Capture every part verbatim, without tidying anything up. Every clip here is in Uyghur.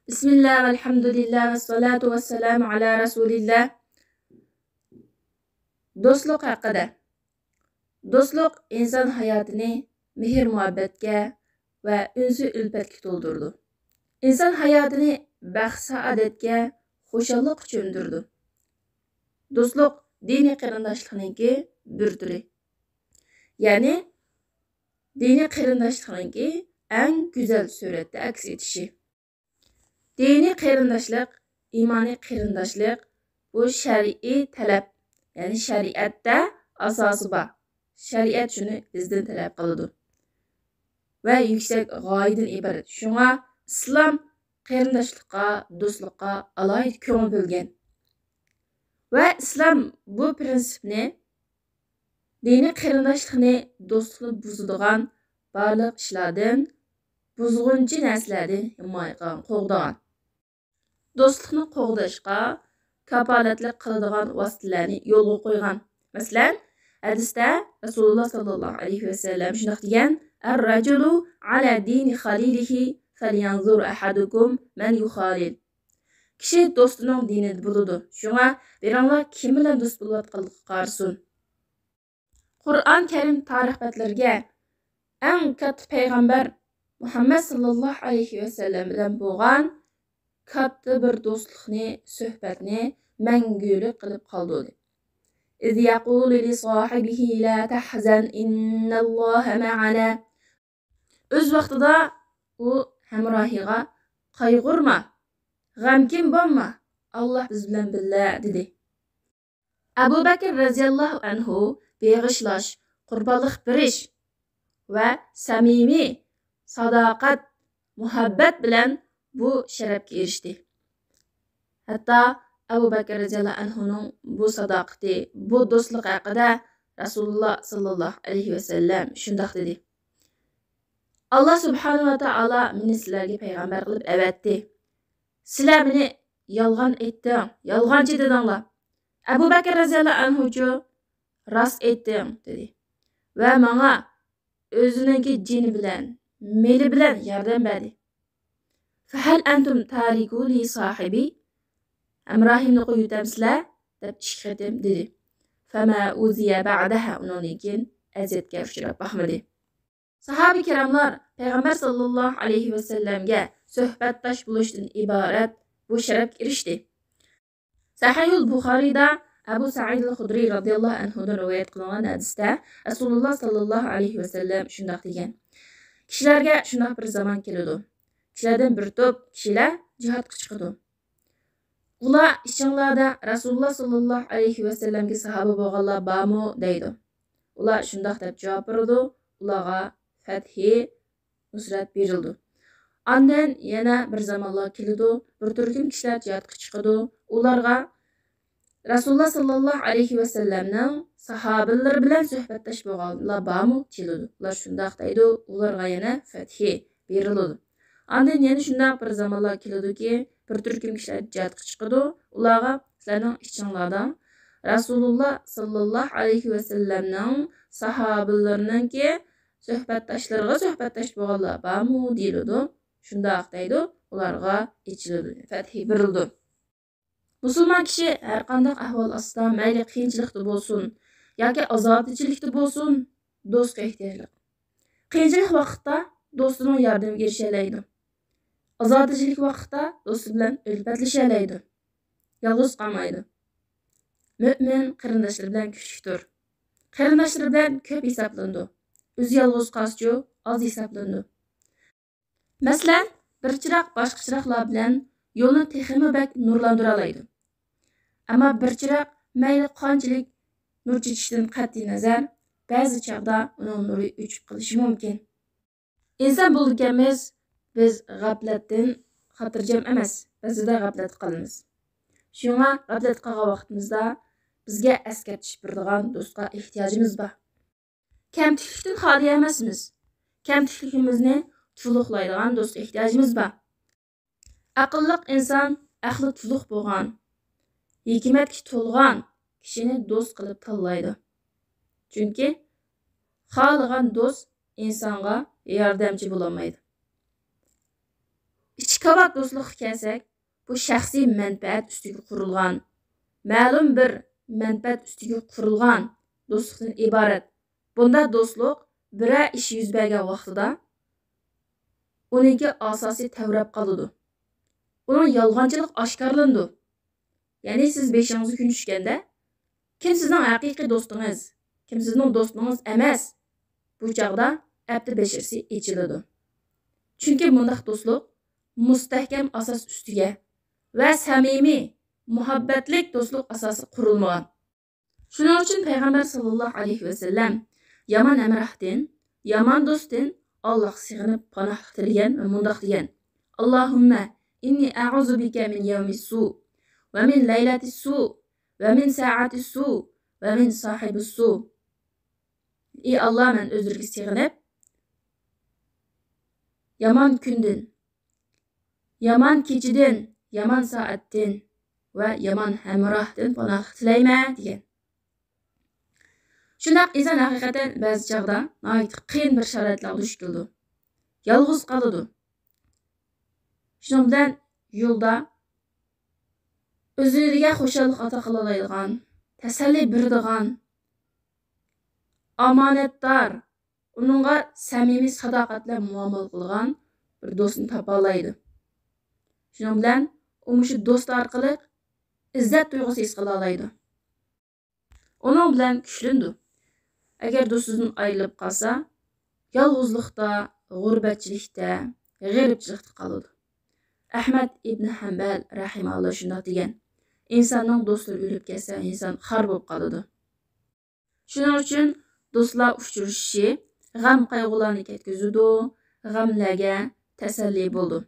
بىسمىللا، ۋەلھەمدۇلىللا، ۋەسسالاتۇ ۋەسسالامۇ ئالا رەسۇلىللا. دوستلۇق ھەققىدە. دوستلۇق ئىنسان ھاياتىنى مېھىر-مۇھەببەتكە ۋە ئۈنسى-ئۈلپەتكە تولدۇرىدۇ. ئىنسان ھاياتىنى بەخت-سائادەتكە، خۇشاللىققا چۆمدۈرىدۇ. دوستلۇق دىنىي قېرىنداشلىقنىڭكى بىر تۈرى. يەنى دىنىي قېرىنداشلىقنىڭكى ئەڭ گۈزەل سۈرەتتە ئەكس ئېتىشى. دىنىي قېرىنداشلىق، ئىمانىي قېرىنداشلىق، بۇ شەرئىي تەلەپ، يەنى شەرىئەتتە ئاساسى بار. شەرىئەت شۇنى بىزدىن تەلەپ قىلىدۇ ۋە يۈكسەك غايىدىن ئىبارەت. شۇڭا ئىسلام قېرىنداشلىققا، دوستلۇققا ئالاھىدە كۆڭۈل بۆلگەن. ۋە ئىسلام بۇ پىرىنسىپنى دىنىي قېرىنداشلىقنى، دوستلۇقنى بۇزىدىغان بارلىق ئىشلاردىن، بۇزغۇنچى نەرسىلەردىن ھىمايە قىلغان، قوغدىغان. دوستلۇقنى قوغداشقا كاپالەتلىك قىلىدىغان ۋاسىتىلەرنى يولغا قويغان. مەسىلەن، ھەدىستە رەسۇلۇللا ساللاللاھۇ ئەلەيھى ۋەسەللەم شۇنداق دېگەن: «الرجل على دين خليله فلينظر أحدكم من يخالل.» كىشى دوستىنىڭ دىنىدا بولىدۇ. شۇڭا بىرىڭلار كىم بىلەن دوست بولۇۋاتقانلىقىغا قارىسۇن. قۇرئان كەرىم تارىخ بەتلىرىگە ئەڭ كاتتا پەيغەمبەر مۇھەممەد ساللاللاھۇ ئەلەيھى ۋەسەللەم بىلەن بولغان كاتتا بىر دوستلۇقنى، سۆھبەتنى مەڭگۈلۈك قىلىپ قالدۇردى. «إذ يقول لصاحبه لا تحزن إن الله معنا.» ئۆز ۋاقتىدا ئۇ ھەمراھىغا: «قايغۇرما، غەمكىن بولما، ئاللاھ بىز بىلەن بىللە» دېدى. ئەبۇ بەكىر رەزىياللاھۇ ئەنھۇ بېغىشلاش، قۇربانلىق بېرىش ۋە سەمىمىي ساداقەت، مۇھەببەت بىلەن بۇ شەرەپكە ئېرىشتى. ھەتتا ئەبۇ بەكىر رەزىياللاھۇ ئەنھۇنىڭ بۇ ساداقىتى، بۇ دوستلۇق ھەققىدە رەسۇلۇللا ساللاللاھۇ ئەلەيھى ۋەسەللەم شۇنداق دېدى: «ئاللاھ سۇبھانەھۇ ۋە تائالا مېنى سىلەرگە پەيغەمبەر قىلىپ ئەۋەتتى. سىلەر مېنى يالغان ئېيتتىڭ، يالغانچى دېدىڭلار. ئەبۇ بەكىر رەزىياللاھۇ ئەنھۇچۇ؟ راست ئېيتتىڭ» دېدى ۋە ماڭا ئۆزىنىڭكى جېنى بىلەن، مېلى بىلەن ياردەم بەردى. «فهل أنتم تاركو لي صاحبي؟ ھەمراھىمنى قويۇۋېتەمسىلەر؟» دەپ ئىككى قېتىم دېدى. فما أوذي بعدها، ئۇنىڭدىن كېيىن ئەزىيەتكە ئۇچراپ باقمىدى. ساھابە كىراملار پەيغەمبەر ساللاللاھۇ ئەلەيھى ۋەسەللەمگە سۆھبەتداش بولۇشتىن ئىبارەت بۇ شەرەپكە ئېرىشتى. سەھىھۇل بۇخارىدا ئەبۇ سەئىدىل خۇدرىي رەزىياللاھۇ ئەنھۇدىن رىۋايەت قىلىنغان ھەدىستە رەسۇلۇللا ساللاللاھۇ ئەلەيھى ۋەسەللەم شۇنداق دېگەن: «كىشىلەرگە شۇنداق بىر زامان كېلىدۇ. كىشىلەردىن بىر توپ كىشىلەر جىھادقا چىقىدۇ. ئۇلار ئىچىڭلاردا رەسۇلۇللا ساللاللاھۇ ئەلەيھى ۋەسەللەمگە ساھابە بولغانلار بارمۇ دەيدۇ. ئۇلار شۇنداق دەپ جاۋاب بېرىدۇ، ئۇلارغا فەتھى، نۇسرەت بېرىلىدۇ. ئاندىن يەنە بىر زامانلار كېلىدۇ، بىر تۈركۈم كىشىلەر جىھادقا چىقىدۇ. ئۇلارغا رەسۇلۇللا ساللاللاھۇ ئەلەيھى ۋەسەللەمنىڭ ساھابىلىرى بىلەن سۆھبەتداش بولغانلار بارمۇ دېيىلىدۇ. ئۇلار شۇنداق دەيدۇ، ئۇلارغا يەنە فەتھى بېرىلىدۇ. ئاندىن يەنە شۇنداق بىر زامانلار كېلىدۇكى، بىر تۈركۈم كىشىلەر جىھادقا چىقىدۇ. ئۇلارغا سىلەرنىڭ ئىچىڭلاردا رەسۇلۇللا ساللاللاھۇ ئەلەيھى ۋەسەللەمنىڭ ساھابىلىرىنىڭكى سۆھبەتداشلىرىغا سۆھبەتداش بولغانلار بارمۇ دېيىلىدۇ. شۇنداق دەيدۇ، ئۇلارغا ئېچىلىدۇ، فەتھى بېرىلىدۇ. مۇسۇلمان كىشى ھەرقانداق ئەھۋال ئاستىدا، مەيلى قىيىنچىلىقتا بولسۇن ياكى ئازادىچىلىكتە بولسۇن، دوستقا ئېھتىياجلىق. قىيىنچىلىق ۋاقىتتا دوستىنىڭ ياردىمىگە ئېرىشەلەيدۇ. ئازادىچىلىك ۋاقىتتا دوستى بىلەن ئۈلپەتلىشەلەيدۇ. يالغۇز قالمايدۇ. مۆمىن قېرىنداشلىرى بىلەن كۈچلۈكتۇر. قېرىنداشلىرى بىلەن كۆپ ھېسابلىنىدۇ. ئۆزى يالغۇز قالسىچۇ، ئاز ھېسابلىنىدۇ. مەسىلەن، بىر چىراغ باشقا چىراغلار بىلەن يولنى تېخىمۇ بەك نۇرلاندۇرالايدۇ. ئەمما بىر چىراغ مەيلى قانچىلىك نۇر چېچىشىدىن قەتئىينەزەر، بەزى چاغدا ئۇنىڭ نۇرى ئۆچۈپ قېلىشى مۇمكىن. ئىنسان بولىدىكەنمىز، بىز غەپلەتتىن خاتىرجەم ئەمەس، بەزىدە غەپلەتتە قالىمىز. شۇڭا غەپلەتتە قالغان ۋاقتىمىزدا بىزگە ئەسكەرتىش بېرىدىغان دوستقا ئېھتىياجىمىز بار. كەمتۈكلۈكتىن خالىي ئەمەسمىز. كەمتۈكلۈكىمىزنى تولۇقلايدىغان دوستقا ئېھتىياجىمىز بار. ئەقىللىق ئىنسان ئەقلى تولۇق بولغان، ھېكمەتكە تولغان كىشىنى دوست قىلىپ تاللايدۇ. چۈنكى خالىغان دوست ئىنسانغا ياردەمچى بولالمايدۇ. ئىچى كاۋاك دوستلۇققا كەلسەك، بۇ شەخسىي مەنپەئەت ئۈستىگە قۇرۇلغان، مەلۇم بىر مەنپەئەت ئۈستىگە قۇرۇلغان دوستلۇقتىن ئىبارەت. بۇنداق دوستلۇق بىرەر ئىش يۈز بەرگەن ۋاقتىدا ئۇنىڭكى ئاساسى تەۋرەپ قالىدۇ. ئۇنىڭ يالغانچىلىقى ئاشكارىلىنىدۇ. يەنى سىز بېشىڭىزغا كۈن چۈشكەندە، كىم سىزنىڭ ھەقىقىي دوستىڭىز، كىم سىزنىڭ دوستىڭىز ئەمەس، بۇ چاغدا ئەپتى بېشىرىسى ئېچىلىدۇ. چۈنكى مۇنداق دوستلۇق مۇستەھكەم ئاساس ئۈستىگە ۋە سەمىمىي، مۇھەببەتلىك دوستلۇق ئاساسىغا قۇرۇلمىغان. شۇنىڭ ئۈچۈن پەيغەمبەر ساللاللاھۇ ئەلەيھى ۋەسەللەم يامان ھەمراھتىن، يامان دوستتىن ئاللاھقا سېغىنىپ پاناھلىق تىلىگەن ۋە مۇنداق دېگەن: «اللهم إني أعوذ بك من يوم السوء ومن ليلة السوء ومن ساعة السوء ومن صاحب السوء». ئى ئاللا، مەن ئۆزلىرىگە سېغىنىپ، يامان كۈندىن، يامان كېچىدىن، يامان سائەتتىن ۋە يامان ھەمراھتىن پاناھلىق تىلەيمەن دېگەن. شۇنداق ئىنسان ھەقىقەتەن بەزى چاغدا ناھايىتى قىيىن بىر شارائىتلارغا دۇچ كېلىدۇ. يالغۇز قالىدۇ. شۇنىڭ بىلەن يولدا ئۆزىگە خۇشاللىق ئاتا قىلالايدىغان، تەسەللى بېرىدىغان، ئامانەتدار، ئۇنىڭغا سەمىمىي ساداقەت بىلەن مۇئامىلە قىلىدىغان بىر دوستنى تاپالايدۇ. شۇنىڭ بىلەن ئۇ مۇشۇ دوست ئارقىلىق ئىززەت تۇيغۇسى ھېس قىلالايدۇ. ئۇنىڭ بىلەن كۈچلىنىدۇ. ئەگەر دوستىدىن ئايرىلىپ قالسا، يالغۇزلۇقتا، غۇربەتچىلىكتە، غېرىبچىلىكتە قالىدۇ. ئەھمەد ئىبن ھەمبەل رەھىمەھۇللا شۇنداق دېگەن: «ئىنساننىڭ دوستلىرى ئۆلۈپ كەتسە، ئىنسان خار بولۇپ قالىدۇ.» شۇنىڭ ئۈچۈن دوستلار ئۇچرىشىشى غەم-قايغۇلارنى كەتكۈزىدۇ، غەملەرگە تەسەللى بولىدۇ.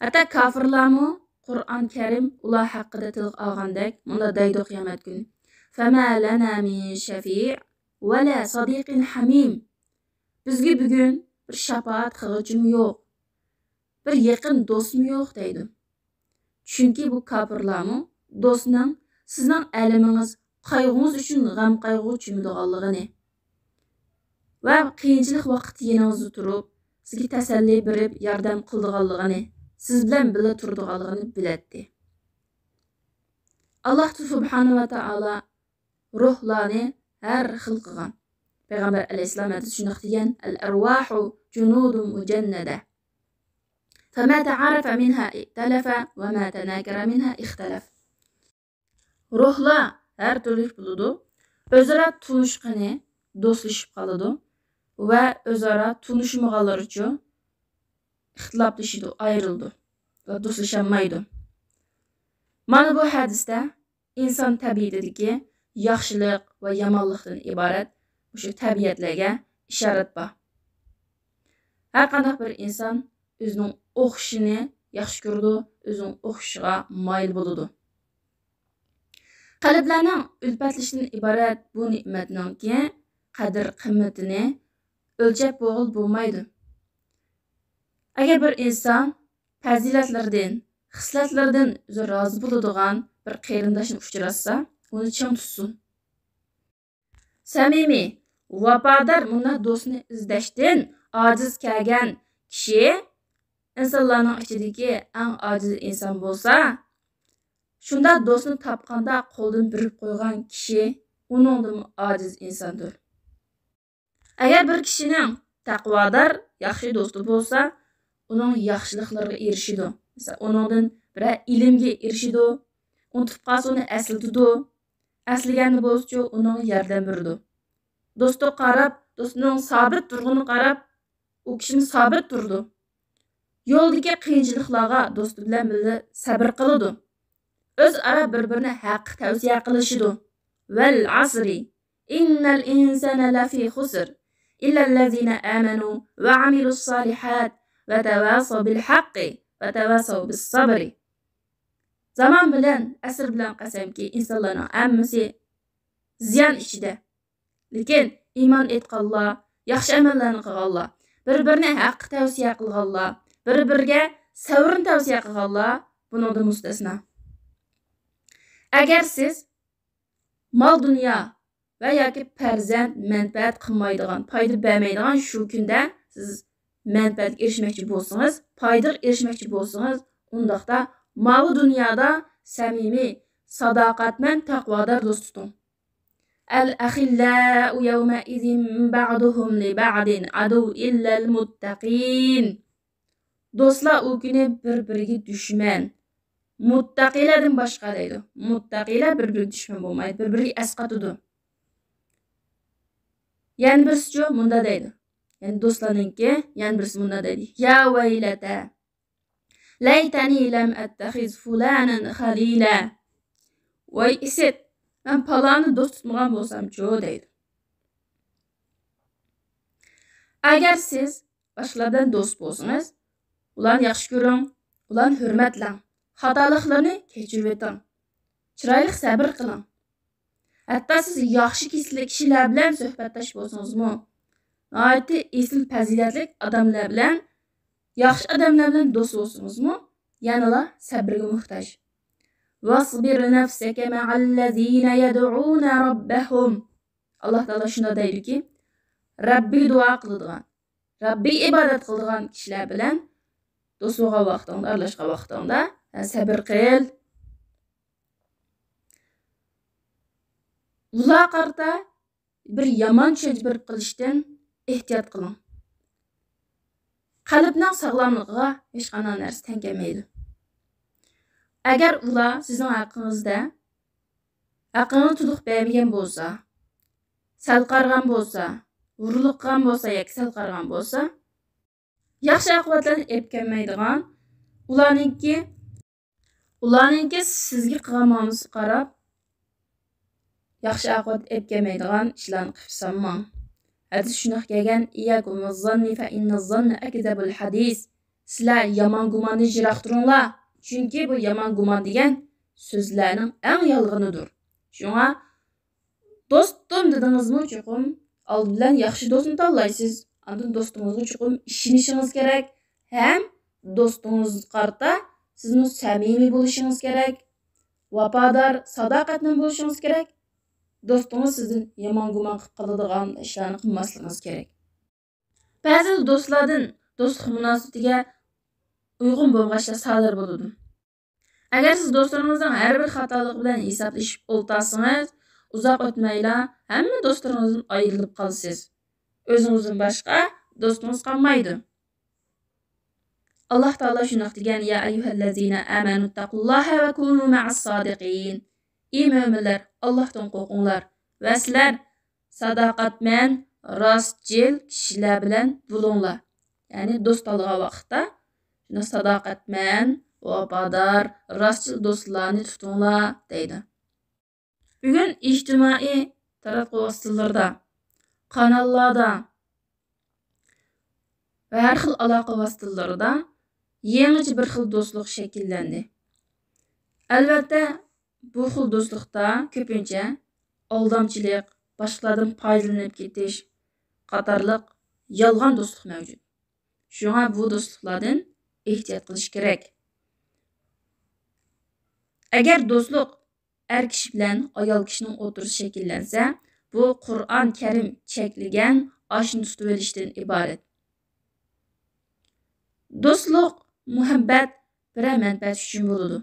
ھەتتا كاپىرلارمۇ قۇرئان كەرىم ئۇلار ھەققىدە تىلغا ئالغاندەك مۇنداق دەيدۇ قىيامەت كۈنى: «فما لنا من شفيع ولا صديق حميم». بىزگە بۈگۈن بىر شاپائەت قىلغۇچىمۇ يوق، بىر يېقىن دوستمۇ يوق دەيدۇ. چۈنكى بۇ كاپىرلارمۇ دوستنىڭ سىزنىڭ ئەلىمىڭىز، قايغۇڭىز ئۈچۈن غەم-قايغۇ چۆمىدىغانلىقىنى ۋە قىيىنچىلىق ۋاقىتتا يېنىڭىزدا تۇرۇپ، سىزگە تەسەللى بېرىپ ياردەم قىلىدىغانلىقىنى، سىز بىلەن بىللە تۇرىدىغانلىقىنى بىلەتتى. ئاللاھ سۇبھانەھۇ ۋە تائالا روھلارنى ھەر خىل قىلغان. پەيغەمبەر ئەلەيھىسسالام ھەدىسى شۇنداق دېگەن: «الأرواح جنود مجندة، فما تعارف منها ائتلف، وما تناكر منها اختلف». روھلار ھەر تۈرلۈك بولىدۇ. ئۆزئارا تونۇشقىنى دوستلىشىپ قالىدۇ ۋە ئۆزئارا تونۇشمىغانلىرىچۇ ئىختىلاپلىشىدۇ، ئايرىلىدۇ ۋە دوستلىشالمايدۇ. مانا بۇ ھەدىستە ئىنسان تەبىئىتىدىكى ياخشىلىق ۋە يامانلىقتىن ئىبارەت مۇشۇ تەبىئەتلەرگە ئىشارەت بار. ھەر قانداق بىر ئىنسان ئۆزىنىڭ ئوخشىشىنى ياخشى كۆرىدۇ، ئۆزىنىڭ ئوخشىشىغا مايىل بولىدۇ. قەلبلەرنىڭ ئۈلپەتلىشىشتىن ئىبارەت بۇ نېمەتنىڭكى قەدىر-قىممىتىنى ئۆلچەپ بولغىلى بولمايدۇ. ئەگەر بىر ئىنسان پەزىلەتلىرىدىن، خىسلەتلىرىدىن ئۆزى رازى بولىدىغان بىر قېرىنداشنى ئۇچراتسا، ئۇنى چىڭ تۇتسۇن. سەمىمىي، ۋاپادار مۇنداق دوستنى ئىزدەشتىن ئاجىز كەلگەن كىشى ئىنسانلارنىڭ ئىچىدىكى ئەڭ ئاجىز ئىنسان بولسا، شۇنداق دوستنى تاپقاندا قولدىن بېرىپ قويغان كىشى ئۇنىڭدىنمۇ ئاجىز ئىنساندۇر. ئەگەر بىر كىشىنىڭ تەقۋادار، ياخشى دوستى بولسا، ئۇنىڭ ياخشىلىقلىرىغا ئېرىشىدۇ. مىسال، ئۇنىڭدىن بىرەر ئىلىمگە ئېرىشىدۇ، ئۇنتۇپ قالسا ئۇنى ئەسلىتىدۇ، ئەسلىگەندە بولسىچۇ ئۇنىڭغا ياردەم بېرىدۇ. دوستىغا قاراپ، دوستىنىڭ سابىت تۇرغىنىغا قاراپ، ئۇ كىشىمۇ سابىت تۇرىدۇ. يولدىكى قىيىنچىلىقلارغا دوستى بىلەن بىللە سەبرى قىلىدۇ. ئۆزئارا بىر-بىرىنى ھەققە تەۋسىيە قىلىشىدۇ. والعصر إن الإنسان لفي خسر إلا الذين آمنوا وعملوا الصالحات وتواصوا بالحق وتواصوا بالصبر. زامان بىلەن، ئەسىر بىلەن قەسەمكى، ئىنسانلارنىڭ ھەممىسى زىيان ئىچىدە. لېكىن ئىمان ئېيتقانلار، ياخشى ئەمەللەرنى قىلغانلار، بىر-بىرىنى ھەققە تەۋسىيە قىلغانلار، بىر-بىرىگە سەۋرنى تەۋسىيە قىلغانلار بۇنىڭدىن مۇستەسنا. ئەگەر سىز مال-دۇنيا ۋە ياكى پەرزەنت مەنپەئەت قىلمايدىغان، پايدا بەرمەيدىغان شۇ كۈندە سىز مەنپەئەتكە ئېرىشمەكچى بولسىڭىز، پايدىغا ئېرىشمەكچى بولسىڭىز، ئۇنداقتا ماۋۇ دۇنيادا سەمىمىي، ساداقەتمەن، تەقۋادار دوست تۇتۇڭ. الأخلاء يومئذ بعضهم لبعض عدو إلا المتقين. دوستلار ئۇ كۈنى بىر-بىرىگە دۈشمەن. مۇتتەقىيلەردىن باشقا دەيدۇ. مۇتتەقىيلەر بىر-بىرىگە دۈشمەن بولمايدۇ، بىر-بىرىگە ئەسقاتىدۇ. يەنە بىرسىچۇ مۇندا دەيدۇ. يەنى دوستلارنىڭكى يەنە بىرسى مۇندا دەيدۇ. يا ۋەيلەتە. لەيتەنى لەم ئەتتەخىز فۇلانەن خەلىلە. ۋاي ئىسىت، مەن پالانى دوست تۇتمىغان بولسامچۇ دەيدۇ. ئەگەر سىز باشقىلار بىلەن دوست بولسىڭىز، ئۇلارنى ياخشى كۆرۈڭ، ئۇلارنى ھۆرمەتلەڭ، خاتالىقلىرىنى كەچۈرۈۋېتىڭ، چىرايلىق سەبىر قىلىڭ. ھەتتا سىز ياخشى كېسىلىك كىشىلەر بىلەن سۆھبەتداش بولسىڭىزمۇ، ناھايىتى ئېسىل پەزىلەتلىك ئادەملەر بىلەن، ياخشى ئادەملەر بىلەن دوست بولسىڭىزمۇ، يەنىلا سەبرگە موھتاج. واصبر نفسك مع الذين يدعون ربهم. ئاللا تائالا شۇنداق دەيدۇكى، رەببىگە دۇئا قىلىدىغان، رەببىگە ئىبادەت قىلىدىغان كىشىلەر بىلەن دوست بولغان ۋاقتىڭدا، ئارىلاشقان ۋاقتىڭدا، ھە، سەبر قىل. ئۇلارغا قارىتا بىر يامان چۈشەنچە بېرىپ قېلىشتىن ئېھتىيات قىلىڭ. قەلبنىڭ ساغلاملىقىغا ھېچقانداق نەرسە تەڭ كەلمەيدۇ. ئەگەر ئۇلار سىزنىڭ ھەققىڭىزدە، ھەققىڭىزنى تولۇق بەرمىگەن بولسا، سەل قارىغان بولسا، ئۇرۇلۇق قىلغان بولسا ياكى سەل قارىغان بولسا، ياخشى ئاقىۋەتلەرنى ئېلىپ كەلمەيدىغان، ئۇلارنىڭكى، ئۇلارنىڭكى سىزگە قىلغان مۇئامىلىسىگە قاراپ، ياخشى ئاقىۋەت ئېلىپ كەلمەيدىغان ئىشلارنى قىلىپ سالماڭ. ھەدىس شۇنداق كەلگەن، إياكم والظن فإن الظن أكذب الحديث. سىلەر يامان گۇماندىن يىراق تۇرۇڭلار، چۈنكى بۇ يامان گۇمان دېگەن سۆزلەرنىڭ ئەڭ يالغىنىدۇر. شۇڭا دوستۇم دېدىڭىزمۇ چوقۇم ئالدى بىلەن ياخشى دوستنى تاللايسىز. ئاندىن دوستىڭىزغا چوقۇم ئىشىنىشىڭىز كېرەك ھەم دوستىڭىزغا قارىتا سىزمۇ سەمىمىي بولۇشىڭىز كېرەك، ۋاپادار، ساداقەتمەن بولۇشىڭىز كېرەك. دوستىڭىز سىزدىن يامان گۇمان قىلىپ قالىدىغان ئىشلارنى قىلماسلىقىڭىز كېرەك. بەزىدە دوستلاردىن دوستلۇق مۇناسىۋىتىگە ئۇيغۇن بولمىغان ئىشلار سادىر بولىدۇ. ئەگەر سىز دوستلىرىڭىزنىڭ ھەر بىر خاتالىقى بىلەن ھېسابلىشىپ ئولتۇرسىڭىز، ئۇزاق ئۆتمەيلا ھەممە دوستلىرىڭىزدىن ئايرىلىپ قالىسىز. ئۆزىڭىزدىن باشقا دوستىڭىز قالمايدۇ. ئاللا تائالا شۇنداق دېگەن، يا أيها الذين آمنوا اتقوا الله وكونوا مع الصادقين. ئى مۆمىنلەر، ئاللاھتىن قورقۇڭلار ۋە سىلەر ساداقەتمەن، راستچىل كىشىلەر بىلەن بولۇڭلار. يەنى دوست تاللىغان ۋاقىتتا شۇنداق ساداقەتمەن، ۋاپادار، راستچىل دوستلارنى تۇتۇڭلار دەيدۇ. بۈگۈن ئىجتىمائىي تاراتقۇ ۋاسىتىلىرىدا، قاناللاردا ۋە ھەر خىل ئالاقە ۋاسىتىلىرىدا يېڭىچە بىر خىل دوستلۇق شەكىللەندى. ئەلۋەتتە، بۇ خىل دوستلۇقتا كۆپىنچە ئالدامچىلىق، باشقىلاردىن پايدىلىنىپ كېتىش قاتارلىق يالغان دوستلۇق مەۋجۇت. شۇڭا بۇ دوستلۇقلاردىن ئېھتىيات قىلىش كېرەك. ئەگەر دوستلۇق ئەر كىشى بىلەن ئايال كىشىنىڭ ئوتتۇرىسىدا شەكىللەنسە، بۇ قۇرئان كەرىم چەكلىگەن ئاشنى تۇتۇۋېلىشتىن ئىبارەت. دوستلۇق، مۇھەببەت بىرەر مەنپەئەت ئۈچۈن بولىدۇ،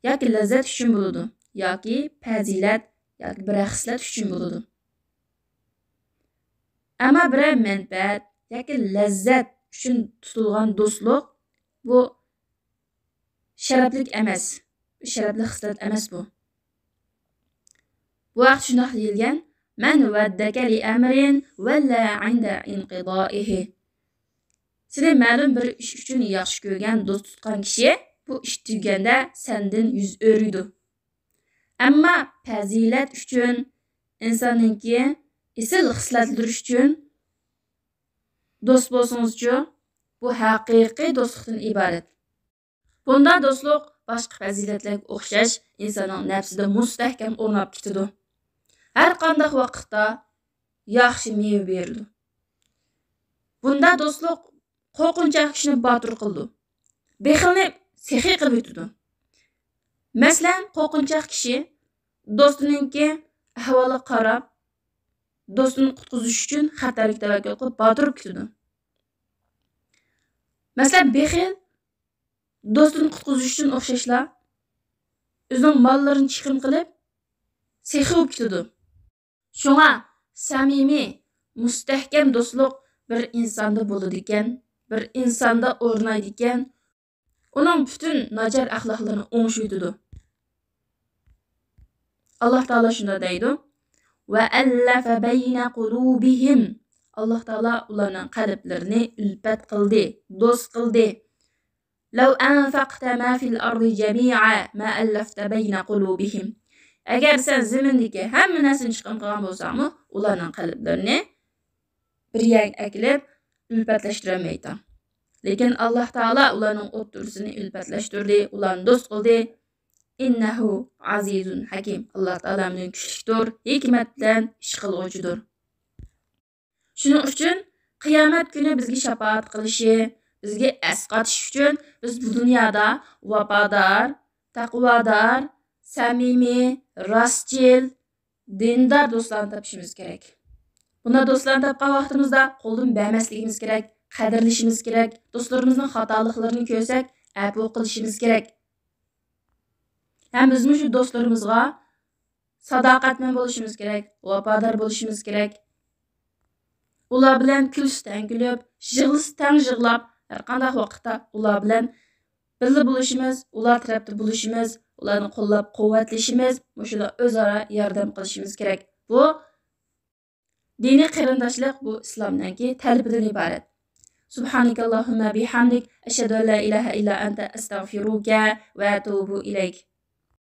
ياكى لەززەت ئۈچۈن بولىدۇ، ياكى پەزىلەت ياكى بىرەر خىسلەت ئۈچۈن بولىدۇ. ئەمما بىرەر مەنپەئەت ياكى لەززەت ئۈچۈن تۇتۇلغان دوستلۇق، بۇ شەرەپلىك ئەمەس. شەرەپلىك خىسلەت ئەمەس بۇ. بۇ ھەقتە شۇنداق دېيىلگەن، مَنْ وَدَّكَ لِأَمْرٍ وَلَّى عِنْدَ انْقِضَائِهِ. سېنى مەلۇم بىر ئىش ئۈچۈن ياخشى كۆرگەن، دوست تۇتقان كىشى بۇ ئىش تۈگىگەندە سەندىن يۈز ئۆرۈيدۇ. ئەمما پەزىلەت ئۈچۈن، ئىنساننىڭكى ئېسىل خىسلەتلىرى ئۈچۈن دوست بولسىڭىزچۇ، بۇ ھەقىقىي دوستلۇقتىن ئىبارەت. بۇنداق دوستلۇق باشقا پەزىلەتلەرگە ئوخشاش ئىنساننىڭ نەپسىدە مۇستەھكەم ئورناپ كېتىدۇ. ھەر قانداق ۋاقىتتا ياخشى مېۋە بېرىدۇ. بۇنداق دوستلۇق قورقۇنچاق كىشىنى باتۇر قىلىدۇ. بېخىلنى سېخىي قىلىۋېتىدۇ. مەسىلەن، قورقۇنچاق كىشى دوستىنىڭكى ئەھۋالىغا قاراپ، دوستىنى قۇتقۇزۇش ئۈچۈن خەتەرگە تەۋەككۈل قىلىپ باتۇر كېتىدۇ. مەسىلەن، بېخىل دوستىنى قۇتقۇزۇش ئۈچۈن ئوخشاشلا ئۆزىنىڭ ماللىرىنى چىقىم قىلىپ، سېخىي بولۇپ كېتىدۇ. شۇڭا سەمىمىي، مۇستەھكەم دوستلۇق بىر ئىنساندا بولىدىكەن، بىر ئىنساندا ئورنايدىكەن، ئۇنىڭ پۈتۈن ناچار ئەخلاقلىرىنى ئوڭشىۋېتىدۇ. ئاللاھ تائالا شۇنداق دەيدۇ، «وَأَلَّفَ بَيْنَ قُلُوبِهِمْ». ئاللاھ تائالا ئۇلارنىڭ قەلبلىرىنى ئۈلپەت قىلدى، دوست قىلدى. «لَوْ أَنْفَقْتَ مَا فِي الْأَرْضِ جَمِيعًا مَا أَلَّفْتَ بَيْنَ قُلُوبِهِمْ». ئەگەر سەن زېمىندىكى ھەممە نەرسىنى چىقىم قىلغان بولساڭمۇ، ئۇلارنىڭ قەلبلىرىنى بىر يەرگە ئەكېلىپ ئۈلپەتلەشتۈرەلمەيتتىڭ. لېكىن ئاللاھ تائالا ئۇلارنىڭ ئوتتۇرىسىنى ئۈلپەتلەشتۈردى، ئۇلارنى دوست قىلدى. «إِنَّهُ عَزِيزٌ حَكِيمٌ». ئاللاھ تائالا مېنىڭ كۈچلۈكتۇر، ھېكمەت بىلەن ئىش قىلغۇچىدۇر. شۇنىڭ ئۈچۈن قىيامەت كۈنى بىزگە شاپائەت قىلىشى، بىزگە ئەسقاتىش ئۈچۈن بىز بۇ دۇنيادا ۋاپادار، تەقۋادار، سەمىمىي، راستچىل، دىندار دوستلارنى تاپىشىمىز كېرەك. بۇنداق دوستلارنى تاپقان ۋاقتىمىزدا قولدىن بەرمەسلىكىمىز كېرەك، قەدىرلىشىمىز كېرەك، دوستلىرىمىزنىڭ خاتالىقلىرىنى كۆرسەك، ئەپۇ قىلىشىمىز كېرەك. ھەم بىزمۇ شۇ دوستلىرىمىزغا ساداقەتمەن بولۇشىمىز كېرەك، ۋاپادار بولۇشىمىز كېرەك. ئۇلار بىلەن كۈلسە تەڭ كۈلۈپ، يىغلىسا تەڭ يىغلاپ، ھەر قانداق ۋاقىتتا ئۇلار بىلەن بىللە بولۇشىمىز، ئۇلار تەرەپتە بولۇشىمىز، ئۇلارنى قوللاپ قۇۋۋەتلىشىمىز، مۇشۇنداق ئۆزئارا ياردەم قىلىشىمىز كېرەك. بۇ دىنىي قېرىنداشلىق، بۇ ئىسلامنىڭكى تەلىپىدىن ئىبارەت. سبحانك اللهم بحمدك، أشهد أن لا إله إلا أنت، أستغفرك وأتوب إليك.